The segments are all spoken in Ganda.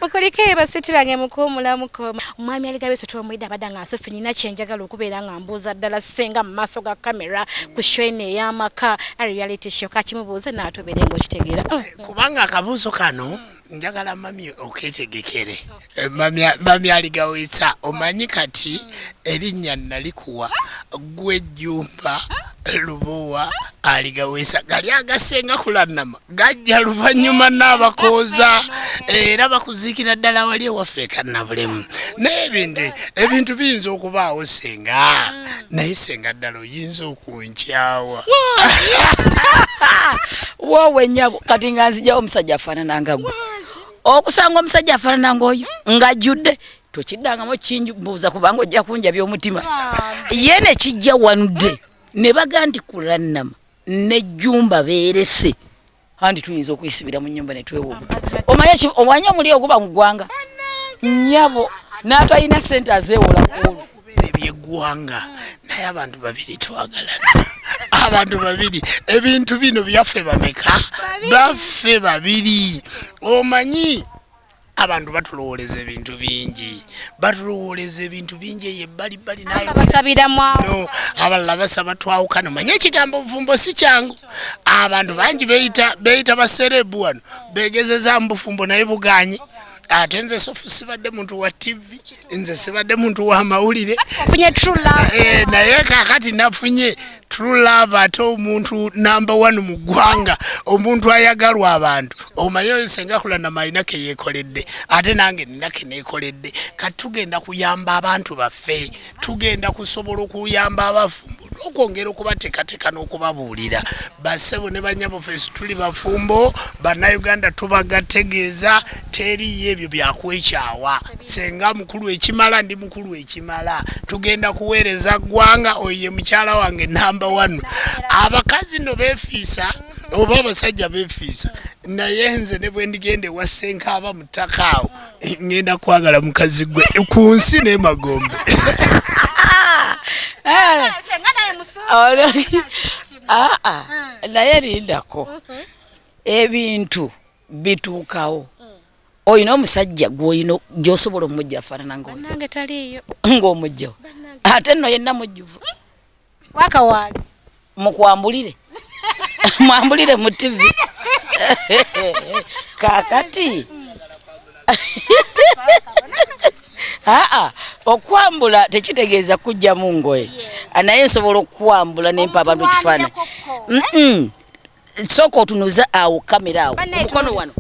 Mukulike baswiti bange, mukuumulamuko. Omwami Aligaweesa twomuyidde abadde nga nsofi, nina kyenjagala okubeera nga mbuuza ddala ssenga mu maaso ga kamera ku show eno ey'amaka, a reality show. Kakimubuuze naatubeere ng'okitegeera. Kubanga akabuuzo kano njagala mami oketegekere. Mami Aligaweesa, omanyi kati erinnya nalikuwa gwe Jjumba Lubowa Aligaweesa, gali agasenga Kulannama gajja luvannyuma n'abakooza era bakuziikira ddala wali ewaffe ekannabulemu. Naye ebintu biyinza okubaawo senga, naye senga ddala oyinza okunkyawa. Woowe nnyabo, kati nga nzijawo omusajja afaanana nga gwe, okusanga omusajja afaanana ng'oyo ng'ajjudde tokiddangamu kinbuuza kubanga ojja kunjabya omutima. Ye ne kijja wanudde ne baga nti Kulannama nejjumba beerese andi tuyinza okwisibira mu nyumba netwewa obuto. Omanye omuli oguba mu ggwanga nnyabo n'atalina ssente azeewola ku okubeera ebyeggwanga, naye abantu babiri twagalana, abantu babiri ebintu bino byaffe bameka, baffe babiri. Omanyi abantu batulowooleza ebintu bingi, batulowooleza ebintu bingi eyo ebbalibbali. Basabiramu. Abalala basaba twawukana. Omanye ekigambo bufumbo si kyangu. Abantu bangi beyita baserebu wano, begezeza mu bufumbo naye buganye. Ate nze sofu sibadde muntu wa TV, nze sibadde muntu wa mawulire, naye kakati nafunye true love, ate omuntu number one mu ggwanga, omuntu ayagalwa abantu. Omanyi oyo senga Kulanama alina keyekoledde, ate nange nina keneekoledde. Kati tugenda kuyamba abantu baffe, tugenda kusobola okuyamba abafumbo n'okwongera okubateekateeka n'okubabuulira. Bassebo ne banyabo, ffe tuli bafumbo Bannayuganda, tubagategeeza teriyo ebyo byakwekyawa. Senga mukulu ekimala, ndi mukulu ekimala, tugenda kuweereza ggwanga. Oyo ye mukyala wange number one. Abakazi no beefiisa oba abasajja beefiisa, naye nze ne bwe ndigenda ewa Ssenkaaba mu ttaka awo, ngenda kwagala mukazi gwe ku nsi n'emagombe. Naye lindako, ebintu bituukawo. Oyina omusajja gwoyina gyosobola omujja afaanana ngaonange taliiyo. Ng'omujjawo ate nno yenna mujjuvu. Wakawaali. Mukwambulire, mwambulire mu TV kakati. Aa, okwambula tekitegeeza kujjamu ngoye, naye nsobola okukwambula nempa abantu ekifaananyi. Sooka otunuze awo kamera awo omukono wano.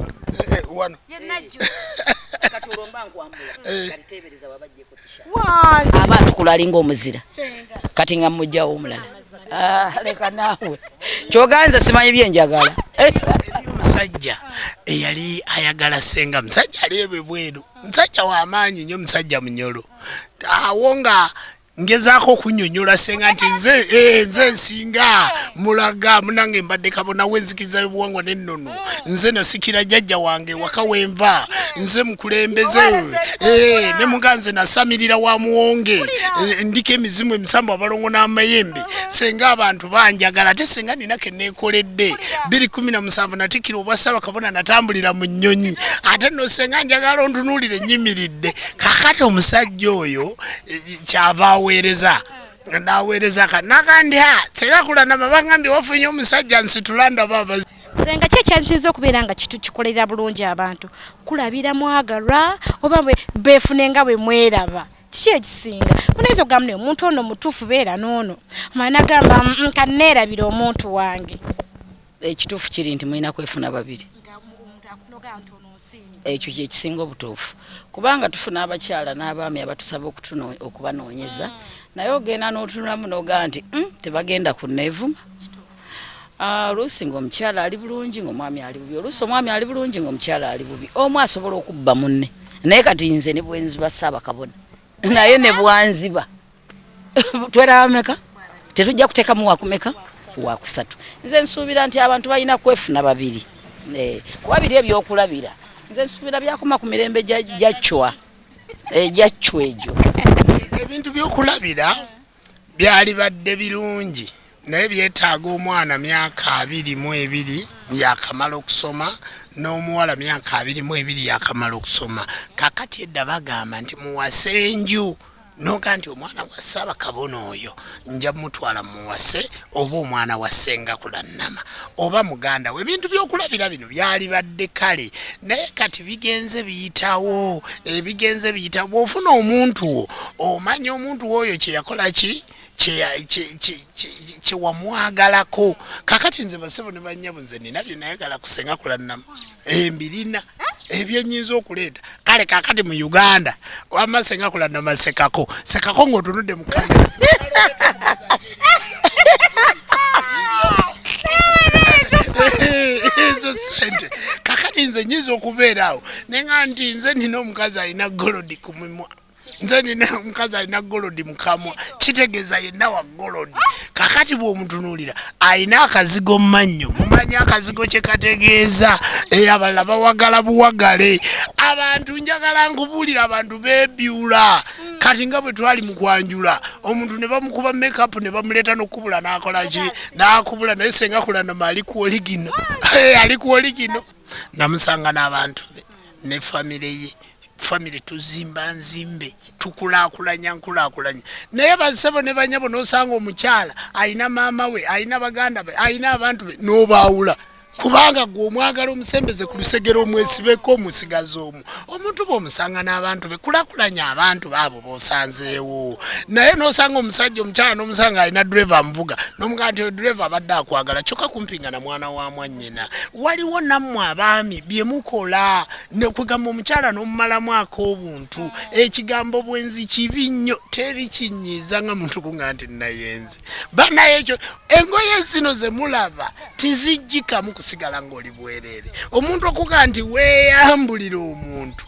Wano. Kati olwo mba nkwambula, kati teebereza wabajjeko t-shirt, aba atukula alinga omuzira, kati nga mujjawo omulala. Ah, leka naawe kyoganza simanyi byenjagala. Eriyo omusajja eyali ayagala senga, musajja ali ebwe bweru, musajja w'amaanyi nnyo, musajja munyolo. Awo nga ngezaako okunyonyola senga nti nze nsinga mulaga munange, mbadde kabona w'enzikiriza y'obuwangwa n'ennono, nze nasikira jjajja wange waka wenva, nze mukulembeze, ne muga nze nasamirira wa muwonge, ndiko emizimu emisambu, abalongo n'amayembe. Senga abantu banjagala, ate senga nina ke neekoledde. 2017 natikkira obwa Ssaabakabona, natambulira mu nnyonyi, ate nno senga njagala ontunuulire nyimiridde. Kakati omusajja oyo kyava aweereza naweereza nakandi ha senga Kulanama bagambye wafunye omusajja, nsitula ndaba abazi. Senga, ki ekyansinza okubeera nga kitu kikolerera bulungi abantu kulabira mwagalwa oba beefune nga bwe mweraba? Kiki ekisinga? Munayinza okugamba naye omuntu ono mutuufu, beera n'ono omala nagamba, kaneerabira omuntu wange." Ekituufu kiri nti mulina kwefuna babiri. Ekyo kyekisinga obutuufu, kubanga tufuna abakyala n'abaami abatusaba okubanoonyeza, naye ogenda n'otunulamu n'ogaa nti, tebagenda kunneevuma." Oluusi ng'omukyala ali bulungi ng'omwami ali bubi, oluusi omwami ali bulungi ng'omukyala ali bubi, omu asobola okubba munne. Naye kati nze ne bwenziba Ssaabakabona, naye ne bwanziba tweraba meka, tetujja kuteekamu wakumeka wakusatu. Nze nsuubira nti abantu balina kwefuna babiri, kuba biri ebyokulabira nze nsuubira byakoma ku mirembe gyaccwa egyaccwa egyo. Ebintu byokulabira byali badde birungi, naye byetaaga omwana myaka 22. Yakamala okusoma n'omuwala myaka 22 yakamala okusoma. Kakati edda bagamba nti muwase enju noga nti omwana wa Ssaabakabona oyo nja mutwala muwase, oba omwana wa Ssenga Kulannama oba muganda we. Ebintu by'okulabira bino byali badde kale, naye kati bigenze biyitawo, ebigenze biyitawo. Bw'ofuna omuntu wo, omanya omuntu woyo kyeyakola ki kyewamwagalako. Kakati nze basebo ne banyabo, nze nina bye nayagala kusenga Kulannama, embirina ebyenyinza okuleeta. Kale kakati mu Uganda wamma Senga Kulannama, sekako sekako ng'otunudde mu kamera. Ezo sente kakati nze nyinza okubeera awo nenga nti nze nina omukazi alina gold ku mimwa, nze nina omukazi alina gold mukamwa, kitegeeza yenna wa gold. Kakati bw'omutunuulira alina akazigo mu mannyo, mumanyi akazigo kye kategeeza. Abalala bawagala buwagale. Abantu njagala nkubuulira, abantu beebyula. Kati nga bwe twali mu kwanjula omuntu ne bamukuba makeup ne bamuleeta n'okubula n'akola ki n'akubula, naye Senga Kulanama ali ku original, ali ku original. Namusanga n'abantu be ne famire ye, famire tuzimba nzimbe, tukulaakulanya nkulaakulanya. Naye basebo ne banyabo, n'osanga omukyala ayina maama we, ayina baganda be, ayina abantu be, n'obaawula kubanga gwe omwagala omusembeze ku lusegere, omwesibeko, omusigaza omu. Omuntu bw'omusanga n'abantu be, kulakulanya abantu baabo b'osanzeewo. Naye n'osanga omusajja, omukyala n'omusanga alina driver amuvuga, n'omugaa nti driver abadde akwagala, kyokka kumpi nga na mwana wa mwannyina. Waliwo nammwe abaami bye mukola nekwegamba omukyala n'omumalamu ak'obuntu. Ekigambo bwenzi kibi nnyo, teri kinyiiza nga muntu kunga nti nayenzi banaye. Ekyo engoye zino ze mulaba tizijjikamu kusigala ng'oli bwereere. Omuntu okuga nti weeyambulira omuntu,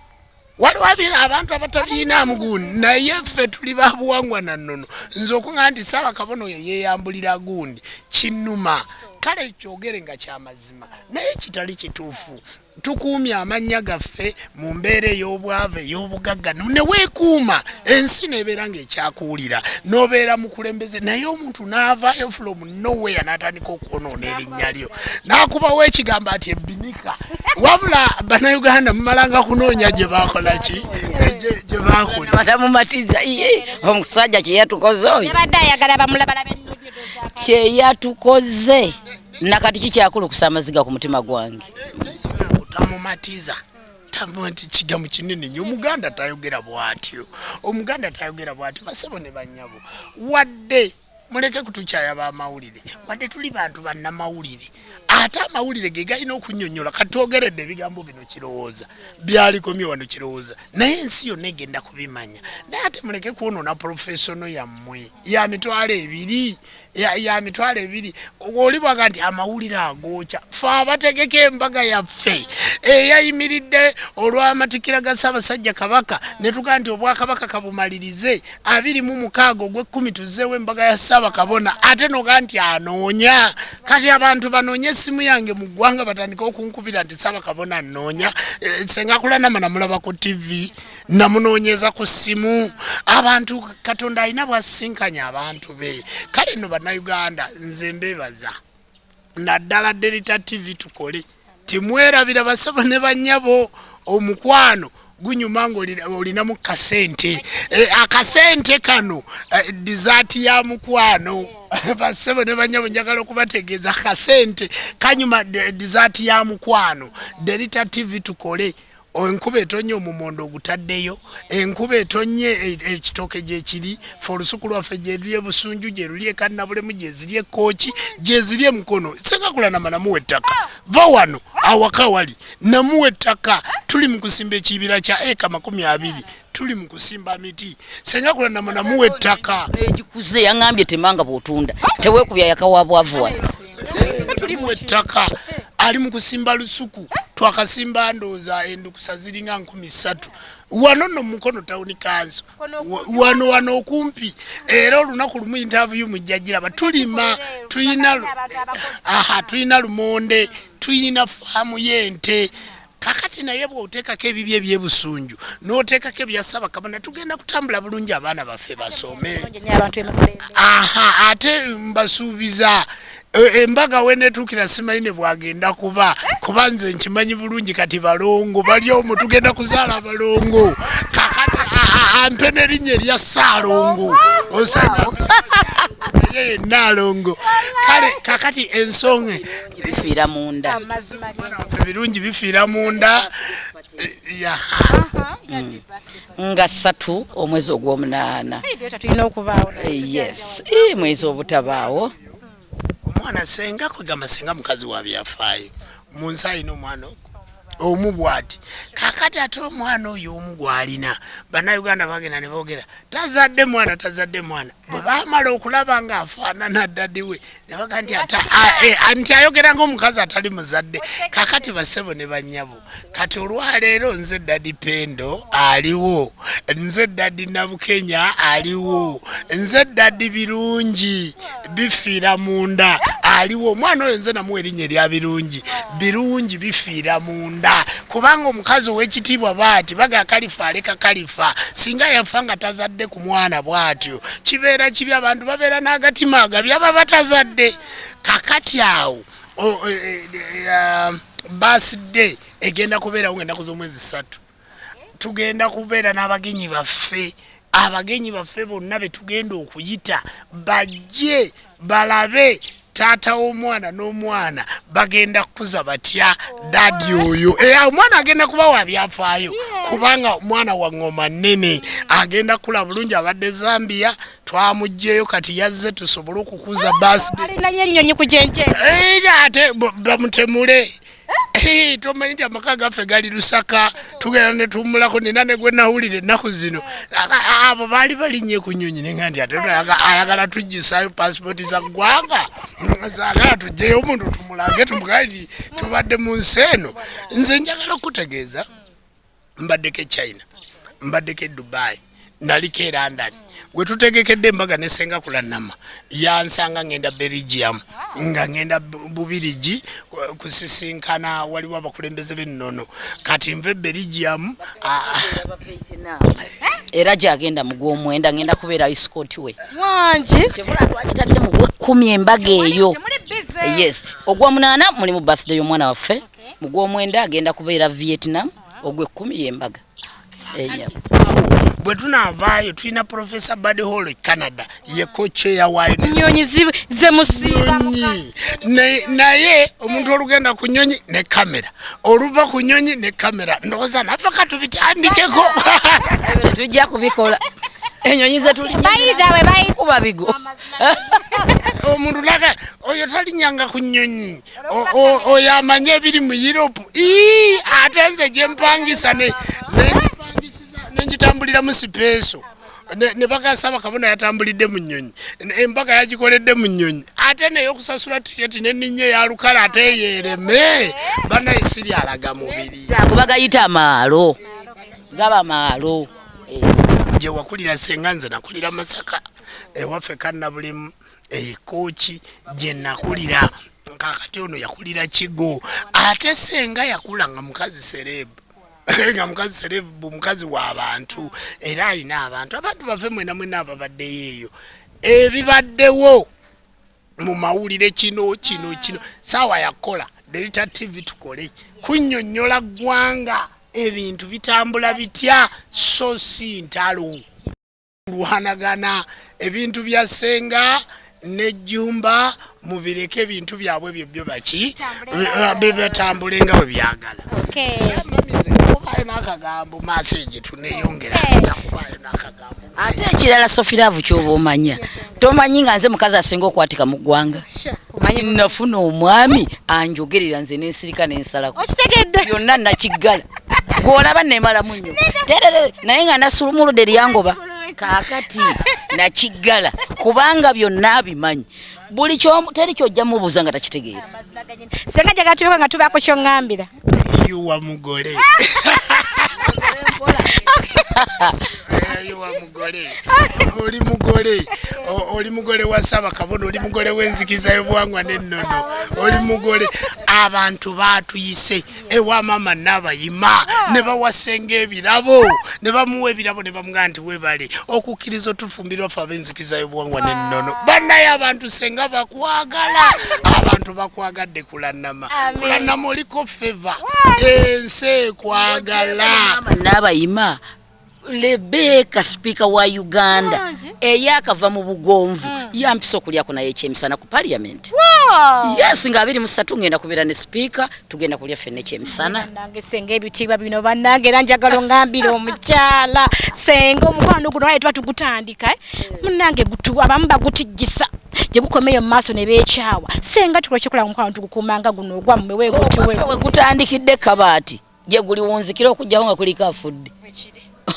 waliwo abantu abatabiinaamu gundi, naye ffe tuli babuwangwa na nnono. Nze okuga nti Ssaabakabona oyo yeeyambulira gundi kinnuma. Kale kyogere nga kyamazima naye kitali kituufu. Tukuumye amannya gaffe mu mbeera ey'obwavu, ey'obugagga, ne weekuuma ensi nebeera ng'ekyakuwulira n'obeera mukulembeze. Naye omuntu n'avaayo from nowhere n'atandika okwonoona erinnya lyo, n'akubawo ekigambo ati ebbinika. Wabula Bannayuganda mumalanga kunoonya gye bakola ki, gye bakulira. Batamumatiza ye omusajja kyeyatukoze oyo. Yabadde ayagala bamulabalabe ennonyodo zaka. Kyeyatukoze nakati kikyakulukusa amaziga ku mutima gwange. N'ekigambo tamumatiza, nti kigambo kinene nnyo. Omuganda tayogera bw'atyo, Omuganda tayogera bw'atyo. Basebo ne bannyabo, wadde muleke kutukyaya bamawulire, wadde tuli bantu bannamawulire, ate amawulire ge galina okunyonyola. Katwogeredde ebigambo bino, kirowooza byalikomye wano, kirowooza naye ensi yonna egenda kubimanya. Naye ate muleke kwonoona profession yammwe ya 20,000, ya 20,000. Oli bwaga nti amawulire agookya, fe abategeka embaga yaffe eyayimiridde olw'amatikira ga Ssaabasajja Kabaka, ne tugaa nti obwakabaka kabumalirize 26 ogw'ekkumi tuzzeewo embaga ya Ssaabakabona, ate noga nti anoonya. Kati abantu banoonye essimu yange mu ggwanga, batandike okunkubira nti Ssaabakabona nnoonya. Senga Kulanama namulaba ku TV, namunoonyeza ku ssimu. Abantu Katonda alina bwasisinkanya abantu be. Kale nno Bannayuganda, nze mbebaza, naddala Delta TV tukole. Timwerabira basebo ne bannyabo, omukwano gunyuma ng'olinamu kasente. Akasente kano dessert ya mukwano. Basebo ne bannyabo, njagala okubategeeza kasente kanyuma, dessert ya mukwano. Delta TV tukole. Enkuba etonye, omumondo ogutaddeyo. Enkuba etonye, ekitooke gyekiri. Fe olusuku lwaffe gyeruli ebusunju, gyeruli ekannabulemu, gyeziri ekooki, gyeziri emukono. Senga Kulanama namuwa ettaka, va wano awaka wali namuwa ettaka. Tuli mu kusimba ekibira kya eka 20, tuli mu kusimba miti. Senga Kulanama namuwa ettaka. Egikuze yaŋŋambye temanga bw'otunda teweekubya yakawa bwavu wano. Namuwa ettaka, ali mu kusimba lusuku. Twakasimba ndowooza endukusa ziringa 3000 wano nno Mukono Town Council, wano wano okumpi. Era olunaku lumu interview mujja giraba. Tulima, tuyina, aha, tuyina lumonde, tuyina faamu y'ente. Kakati naye bw'oteekako ebibi ebyebusunju n'oteekako ebya Ssaabakabona, tugenda kutambula bulungi, abaana baffe basome. Abantu emukulembera. Aha, ate mbasuubiza. Embaga wenetuukira simanyi ne bwagenda kuba, kuba nze nkimanyi bulungi kati balongo bali omwo, tugenda kuzaala abalongo. Kakati ampe n'erinnya erya Ssaalongo, osanga naye yenna alongo. Kale kakati ensonga bifiira munda. Ebirungi bifiira munda. Nga 3 omwezi ogw'omunaana. Tulina okubaawo. Yes, mwezi obutabaawo. Omwana senga kwegamba senga mukazi wa byafaayo mu nsi, alina omwana omu bw'ati. Kakati ate omwana oyo omu gw'alina, Bannayuganda bagenda ne boogera tazadde mwana, tazadde mwana. Bwe baamala okulaba ng'afaanana daddy we, ne baga nti nti ayogera ng'omukazi atali muzadde. Kakati bassebo ne bannyabo, kati olwaleero nze Daddy Pendo aliwo, nze Daddy Nabukenya aliwo, nze Daddy Birungi Bifiira Munda aliwo. Omwana oyo nze namuwa erinnya erya Birungi, Birungi Bifiira Munda, kubanga omukazi ow'ekitiibwa baati baga kalifa aleka kalifa. Singa yafa nga tazadde ku mwana bw'atyo, kibeera kibi. Abantu babeera n'agatima agabi aba batazadde. Kakati awo birthday egenda kubeerawo ng'ennaku z'omwezi 3. Tugenda kubeera n'abagenyi baffe, abagenyi baffe bonna be tugenda okuyita bajje balabe taata w'omwana n'omwana bagenda kukuza batya daddy oyo. Omwana agenda kuba wa byafaayo, kubanga omwana wa ngoma nnene, agenda kukula bulungi. Abadde Zambia, twamuggyeyo, kati yazze tusobole okukuza birthday. Alinanye ennyonyi ku gyenje. Era ate bamutemule. Tomanyi nti amaka gaffe gali Lusaka, tugenda ne tuwummulako. Nina ne gwe nawulira ennaku zino, abo baali balinnye ku nnyonyi, nenga nti ate ayagala tuggisaayo pasipooti za ggwanga, zaagala tugyeyo omuntu tumulage, tumugaye nti tubadde mu nsi eno. Nze njagala okutegeeza, mbaddeko e China, mbaddeko e Dubai, naliko e London. We tutegekedde embaga ne Senga Kulanama, yansanga ngenda Belgium, nga ngenda Bubirigi kusisinkana waliwo abakulembeze b'ennono. Kati nve Belgium. Era gyagenda mu gw'omwenda, ngenda kubeera escort we. Wangi. Kyebula twagitadde mu gw'ekkumi embaga eyo. Temuli busy. Yes, ogw'omunaana mulimu birthday y'omwana waffe, mu gw'omwenda agenda kubeera Vietnam, ogw'ekkumi y'embaga. Yeah. Bwe tunaavaayo, tulina Professor Bud Hall e Canada, ye co-chair waayo ne Nyonyi zemusiiba. Nyonyi. Naye omuntu olugenda ku nyonyi ne kamera, oluva ku nyonyi ne kamera, ndowooza naffe katubitandikeko. Tujja kubikola, enyonyi Bayiza we bayiza. zetukuba bigo. Omuntu naga oyo talinyanga ku nyonyi, oyo amanye ebiri mu Europe. Ii, ate nze gyempangisa nengitambuliramu sipeeso. Ne bagasaba kabona yatambulidde mu nnyonyi, embaga yagikoledde mu nnyonyi, ate naye okusasula tiketi neninnya eya lukale ate yeereme banaye siri alaga mubiri. Ago bagayita maalo, gaba maalo. Gye wakulira senga? Nze nakulira Masaka, ewaffe Kannabulimu ekooki gye nakulira. Kakati ono yakulira Kigo, ate senga yakula nga mukazi celeb, nga mukazi celeb, mukazi w'abantu, era alina abantu. Abantu baffe mwena mwena ababaddeyo eyo, ebibaddewo mu mawulire, kino kino kino saawa yakukola Delta TV, tukole kunnyonnyola ggwanga ebintu bitambula bitya, so si ntalo lwanagana. Ebintu bya Senga nejjumba mubireke, ebintu byabwe ebyo byo baki bitambule nga bwe byagala. Kubaayo n'akagambo maaso egyo tuneyongera kubaayo n'akagambo. Ate ekirala, Sophie Love, kyoba omanya, tomanyi nga nze mukazi asinga okwatika mu ggwanga. Nafuna omwami anjogerera, nze nensirika nensalako. Okitegedde. Byonna nakiggala, gwolaba nemalamu nnyo. Terere, naye nga nasulumuludde eryangoba. Kaakati nakiggala kubanga byonna abimanyi, buli teri kyojja mubuuza nga takitegeera. Senga njagala tubeko nga tubaako kyoŋŋambira. Yuwa mugole, yuwa mugole, oli mugole, oli mugole wa Ssaabakabona, oli mugole w'enzikiza y'obuwangwa n'ennono, oli mugole. Abantu baatuyise. Ewa maama Naabayima ne bawa ssenga ebirabo, ne bamuwa ebirabo ne bamugamba nti webale okukkiriza otufumbirwa ffe ab'enzikiza y'obuwangwa n'ennono. Bannaye abantu ssenga bakwagala, abantu bakwagadde Kulannama. Kulannama oliko feva, ensi ekwagala. Naabayima Lebeka sipiika wa Uganda eyakava mu bugonvu yampisa okulyako naye ekyemisana ku parliament. Yes, nga 23 ngenda kubeera ne sipiika, tugenda kulya ffenna ekyemisana. Nange senga ebitiibwa bino bannange, era njagala ongambire omukyala senga omukwano guno waye tuba tugutandika munnange abamu bagutijjisa gye gukomeyo mu maaso ne beekyawa. Senga tukola kikola omukwano tugukuumanga guno ogwammwe weegutiwe. We gutandikidde kabaati gye guliwunzikira okugyawo nga kuliko afudde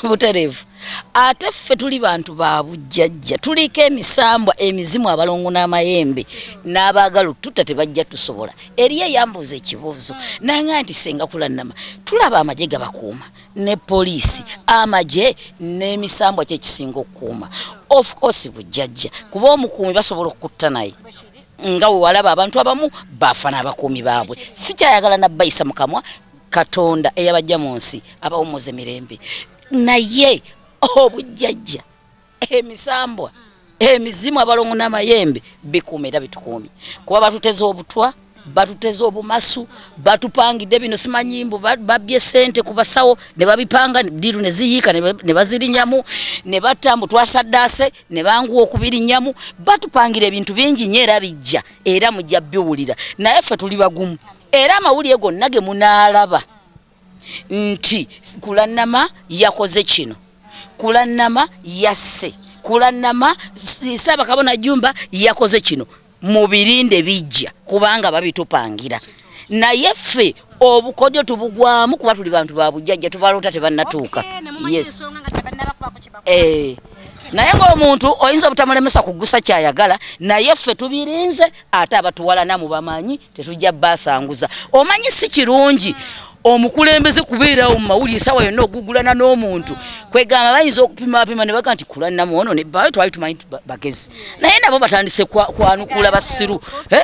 butereevu. Ate ffe tuli bantu ba bujjajja, tuliko emisambwa, emizimu, abalongo n'amayembe n'abaagala tutta tebajja tusobola. Eriyo eyambuuza ekibuuzo nanga nti senga Kulannama tulaba amagye gabakuuma ne poliisi, amagye n'emisambwa kyekisinga okukuuma? Of course bujjajja, kuba omukuumi basobola okukutta naye nga we walaba abantu abamu bafa n'abakuumi baabwe. Sikyayagala nabbayisa mu kamwa, Katonda eyabajja mu nsi abawummuza emirembe, naye obujjajja, emisambwa, emizimu, abalongo n'amayembe bikuuma era bitukuumye, kuba batuteze obutwa, batuteze obumasu, batupangidde bino simanyi mbu babbye sente ku basawo ne babipanga diru ne ziyiika ne bazirinyamu ne batta mbu twasaddaase ne banguwa okubirinyamu. Batupangira ebintu bingi nnyo era bijja era mujja biwulira, naye ffe tuli bagumu. Era amawulire gonna ge munaalaba nti Kulannama yakoze kino, Kulannama yasse, Kulannama Ssaabakabona Jjumba yakoze kino, mubirinde bijja kubanga babitupangira. Naye ffe obukodyo tubugwamu kuba tuli bantu ba bujjajja, tubaloota tebannatuuka. Yes. Naye ng'omuntu oyinza obutamulemesa kugusa kyayagala, naye ffe tubirinze, ate abatuwalana mubamanyi tetujja basanguza. Omanyi si kirungi omukulembeze kubeerawo mu mawulire essaawa yonna ogugulana n'omuntu, kwegamba bayinza okupimapima ne baga nti Kulannama ono ne bbaawe twali tumanyi bagezi, naye nabo batandise kwanukula basiru,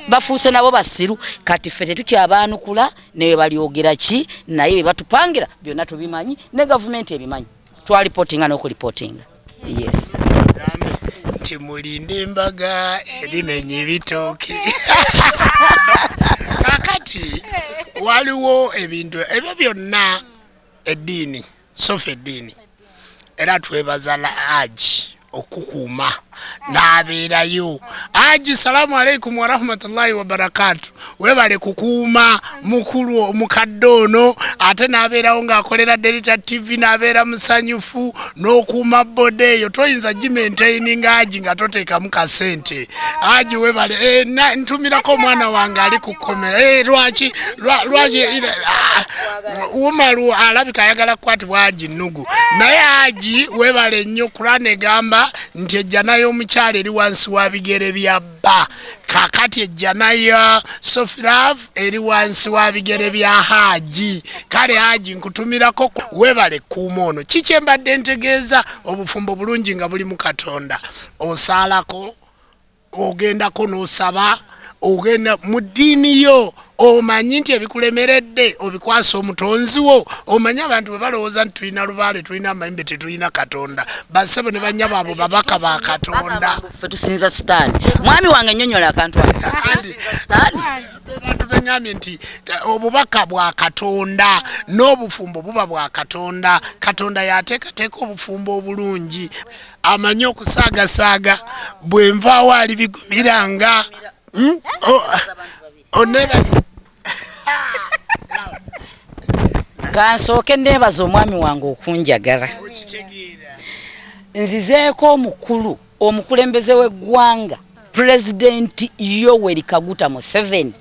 bafuuse nabo basiru. Kati ffe tetukyabaanukula ne balyogera ki, naye bye batupangira byonna tubimanyi ne gavumenti ebimanyi, twalipotinga n'okulipotinga. Yes. Nti mulinde embaga erimenya ebitooke. Kakati waliwo ebintu ebyo byonna eddiini, sofa eddiini, era twebaza la Haji okukuuma n'abeerayo. Haji, salamu alaikum warahmatullahi wabarakatu, webale kukuuma mukulu omukadde ono, ate n'abeerawo ng'akolera Delta TV n'abeera musanyufu n'okuuma boda eyo. Toyinza gimaintaininga Haji nga toteekamu kasente. Haji webale. Ntumirako omwana wange ali ku kkomera. Lwaki lwaki Umaru alabika ayagala kukwatibwa Haji nnugu, naye Haji webale nnyo. Kurani egamba nti ejjana y'omukyala eri wansi wa bigere bya bba. Kakati ejjana ya Sophie Love eri wansi wa bigere bya Haji. Kale Haji nkutumirako, webale kuuma ono. Kiki mbadde ntegeeza? Obufumbo bulungi nga bulimu Katonda. Osaalako, ogendako n'osaba, ogenda mu ddiini yo, omanyi nti ebikulemeredde obikwasa omutonzi wo. Omanyi abantu bwe balowooza nti tulina lubaale, tulina amayembe, tetulina Katonda. Bassebo ne bannyabo, abo babaka ba Katonda. Ffe tusinza Sitaani. Mwami wange nnyonnyola akantu ako. Sitaani. Bantu beŋŋambye nti obubaka bwa Katonda n'obufumbo buba bwa Katonda. Katonda yateekateeka obufumbo obulungi, amanyi okusaagasaaga. Bwe nvaawo alibigumiranga. Oneebaza. Kansooke neebaza omwami wange okunjagala. Nzizeeko omukulu omukulembeze w'eggwanga Pulezidenti Yoweri Kaguta Museveni.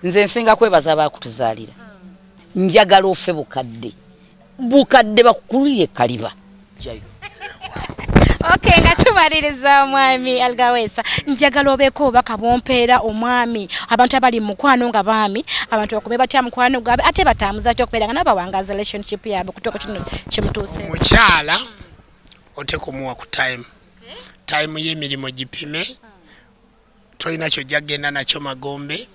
Nze nsinga kwebaza abaakutuzaalira. Njagala ofe bukadde bukadde bakukulire kaliba. Okay, nga tumaliriza omwami Algawesa, njagala obeeko obubaka bwompeera omwami, abantu abali mu mukwano nga baami, abantu bakube batya mukwano gwabwe, ate batambuza atya okubeera nga nabo bawangaza relationship yaabwe kutuuka kino kimutuuse? Omukyala oteeka omuwa ku time, time y'emirimu gipime, tolina kyojja kgenda nakyo magombe,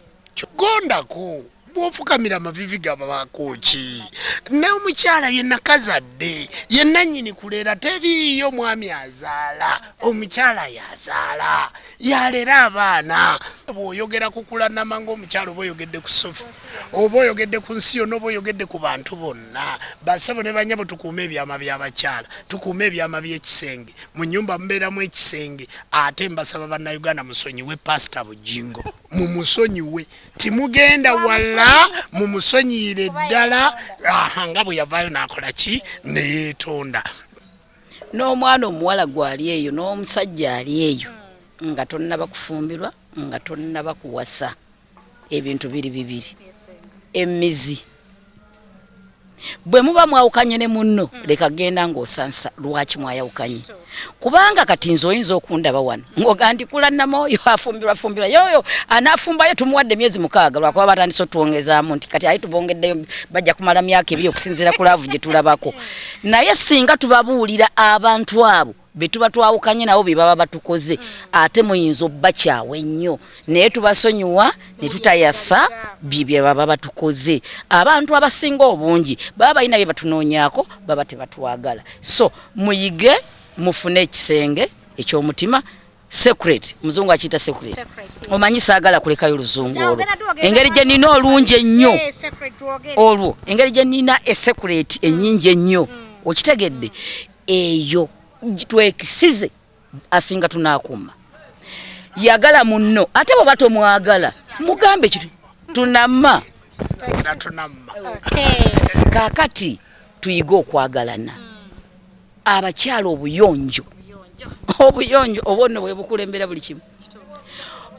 gondako. Bw'ofukamira amavivi gabaako ki? N'omukyala ye nakazadde, ye nannyini kulera, teriiyo mwami azaala, omukyala y'azaala, y'alera abaana. Bw'oyogera ku kulanama ng'omukyala oba oyogedde ku Sofi, oba oyogedde ku nsi yonna, oba oyogedde ku bantu bonna. Bassebo ne bannyabo, tukuume ebyama by'abakyala, tukuume ebyama by'ekisenge. Mu nnyumba mubeeramu ekisenge. Ate mbasaba Bannayuganda musonyiwe Pasita Bugingo, mumusonyiwe. Timugenda wala, mumusonyiyire ddala. Aha, nga bwe yavaayo n'akola ki ne yeetonda. N'omwana omuwala gwali eyo n'omusajja ali eyo nga tonnaba kufumbirwa, nga tonnaba kuwasa, ebintu biri bibiri. Emizi bwe muba mwawukanye ne munno, leka genda ng'osansa lwaki mwayawukanye, kubanga kati nze oyinza okundaba wano ng'oga nti Kulanama oyo afumbirwa fumbirwa yoyo anaafumbayo tumuwadde emyezi 6, lwakuba batandise otwongezaamu nti kati ali tubongeddeyo bajja kumala myaka 2 okusinziira ku love gye tulabako. Naye singa tubabuulira abantu abo be tuba twawukanye nabo bye baba batukoze, ate muyinza obbakyawa ennyo, naye tubasonyiwa ne tutayasa bye baba batukoze. Abantu abasinga obungi baba balina bye batunoonyaako, baba tebatwagala. So muyige mufune ekisenge eky'omutima, secret, muzungu akiyita secret. Omanyi saagala kulekayo oluzungu olwo, engeri gye nina olungi ennyo olwo, engeri gye nina esecret ennyingi ennyo, okitegedde? Eyo twekisize asinga tunakuuma. Yagala munno, ate bw'oba tomwagala mugambe kitu tunamma. Tunamma. Kaakati tuyige okwagalana. Abakyala, obuyonjo, obuyonjo obwo nno bwe bukulembera buli kimu.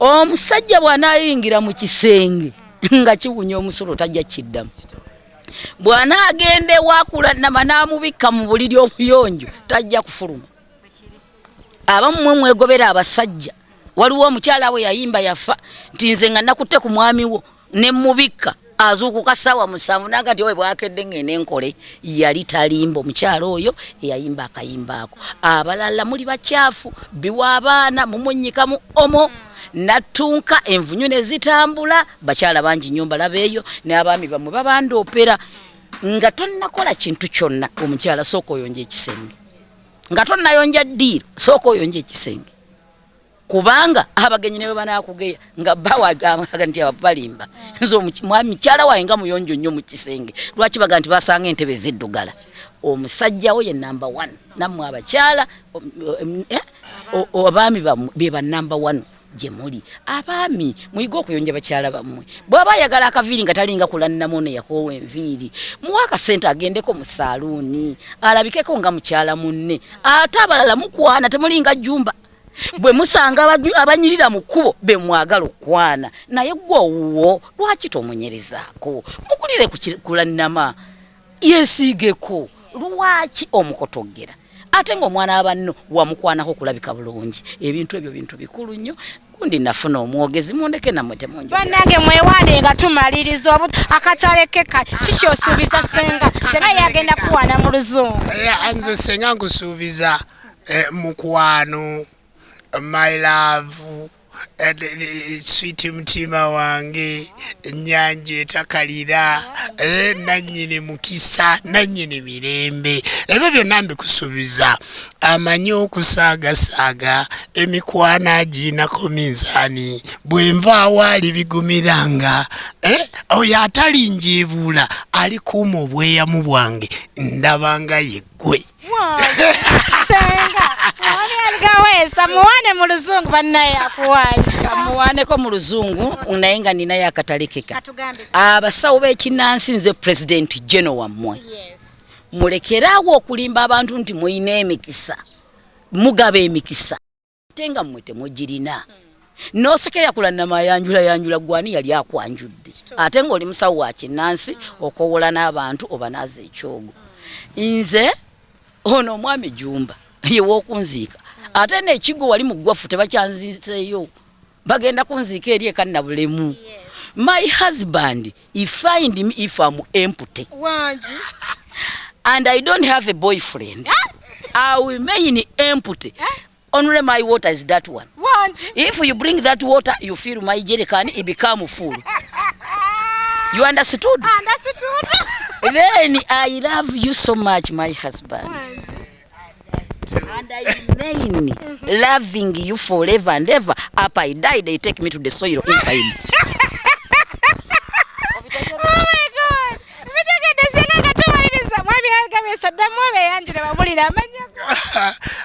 Omusajja bw'anaayingira mu kisenge nga kiwunya omusulo, tajja kiddamu. Bw'anaagenda ewakulanama n'amubikka mu buliri obuyonjo, tajja kufuluma. Abamu mwe mwegobera abasajja. Waliwo omukyala we yayimba yafa nti nze nga nakutte ku mwami wo ne mubikka, azuukuka ssaawa 7 naga nti owe bwakedde ngende nkole. Yali talimba omukyala oyo eyayimba akayimba ako. Abalala muli bakyafu, biwa abaana mumunyikamu omo nattunka envunyu ne zitambula. Bakyala bangi nnyo mbalaba eyo n'abaami bammwe babandoopera. Nga tonnakola kintu kyonna, omukyala sooka oyonja ekisenge. Nga tonnayonja ddiiro, sooka oyonja ekisenge, kubanga abagenyi ne bwe banaakugeya nga bawagaga nti balimba, nze mwami mukyala wange nga muyonjo nnyo mu kisenge, lwaki baga nti basanga entebe ziddugala? Omusajja wo ye number one. Nammwe abakyala, abaami bammwe be ba number one gye muli. Abaami, muyige okuyonja bakyala bammwe. Bw'aba ayagala akaviiri nga talinga kulannamu ne yakoowa enviiri, muwe akasente agendeko mu saaluuni alabikeko nga mukyala munne. Ate abalala mukwana temulinga jjumba, bwe musanga abanyirira mu kkubo be mwagala okukwana, naye gwe owuwo lwaki tomunyerezaako? Mugulire kulannama yeesiigeko. Lwaki omukotogera ate ng'omwana wa banno wamukwanako kulabika bulungi? Ebintu ebyo bintu bikulu nnyo. Gundi nafuna omwogezi, mundeke nammwe temunjo. Bannange, mwewaane nga tumaliriza obu akatale keka. Kikyosuubiza senga? Senga yagenda kuwaana mu luzungu. Nze senga nkusuubiza, mukwano, my love, sweet, mutima wange, ennyanja etakalira, nannyini mukisa, nannyini mirembe, ebyo byonna mbikusuubiza. Amanyi okusaagasaaga emikwano agiinako minzaani, bwe nvaawo ali bigumiranga, oyo atalinjeebuula alikuuma obweyamu bwange, ndabanga yeggwe. Senga aligaweesa, muwaane mu luzungu, bannaye akuwaayo. Kamuwaaneko mu luzungu, naye nga ninayo akatalekeka. Katugambe. Abasawo b'ekinnansi, nze President General wammwe. Mulekeraawo okulimba abantu nti mulina emikisa, mugaba emikisa ate nga mmwe temugirina. Nosekera kulanama ayanjula yanjula, gwani yali akwanjudde ate ng'oli musawo wa kinnansi, okowola n'abantu obanaaza ekyogo? Nze ono omwami Jumba yewokunziika, ate nekigo wali mu ggwafu tebakyanziiseeyo, bagenda kunziika eri ekannabulemu. My husband, he find me if I'm empty Wangi. and I don't have a boyfriend, I will remain empty. Only my water is that one. Wangi. If you bring that water, you fill my jerrycan, it become full. You understood? Then I love you so much, my husband, and I remain loving you forever and ever. Up I die, they take me to the soil inside. Oh my God. Bitegedde singa nga tumaliriza mwami Algabe ddamu obeeyanjule babulire amannya go.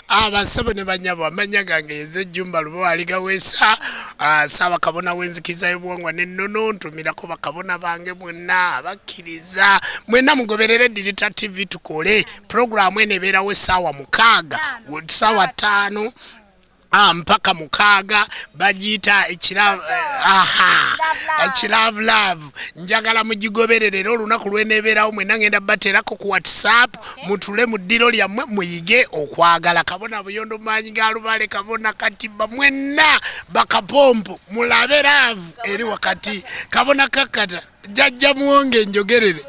Abasebo ne banyabo, amannya gange yenze Jjumba Lubo Aligaweesa, Ssaabakabona w'enzikiriza y'obuwangwa n'ennono. Ntumirako bakabona bange mwenna abakkiriza mwenna, mugoberere Delta TV tukole puroguramu eno. Ebeerawo essaawa 6, ssaawa 5 mpaka 6. Bagiyita ekilove love. Njagala mugigoberere era olunaku lwenebeerawo mwenna ngenda bateerako ku WhatsApp, mutule mu ddiro lyammwe muyige okwagala. Kabona Buyondo Maanyi ga Lubale, Kabona Katiba, mwenna bakapompo mulabe love eri wakati. Kabona Kakkata, Jjajja Muwonge, enjogerere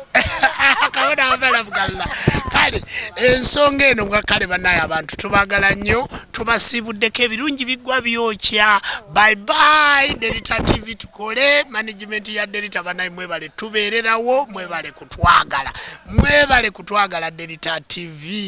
kabona abalabugalla. Kale ensonga eno bwa kale bannaye abantu tubagala nnyo, tubasiibuddeko ebirungi biggwa byokya. Bye bye. Delta TV tukole, management ya Delta bannaye mwebale tubeererawo, mwebale kutwagala, mwebale kutwagala Delta TV.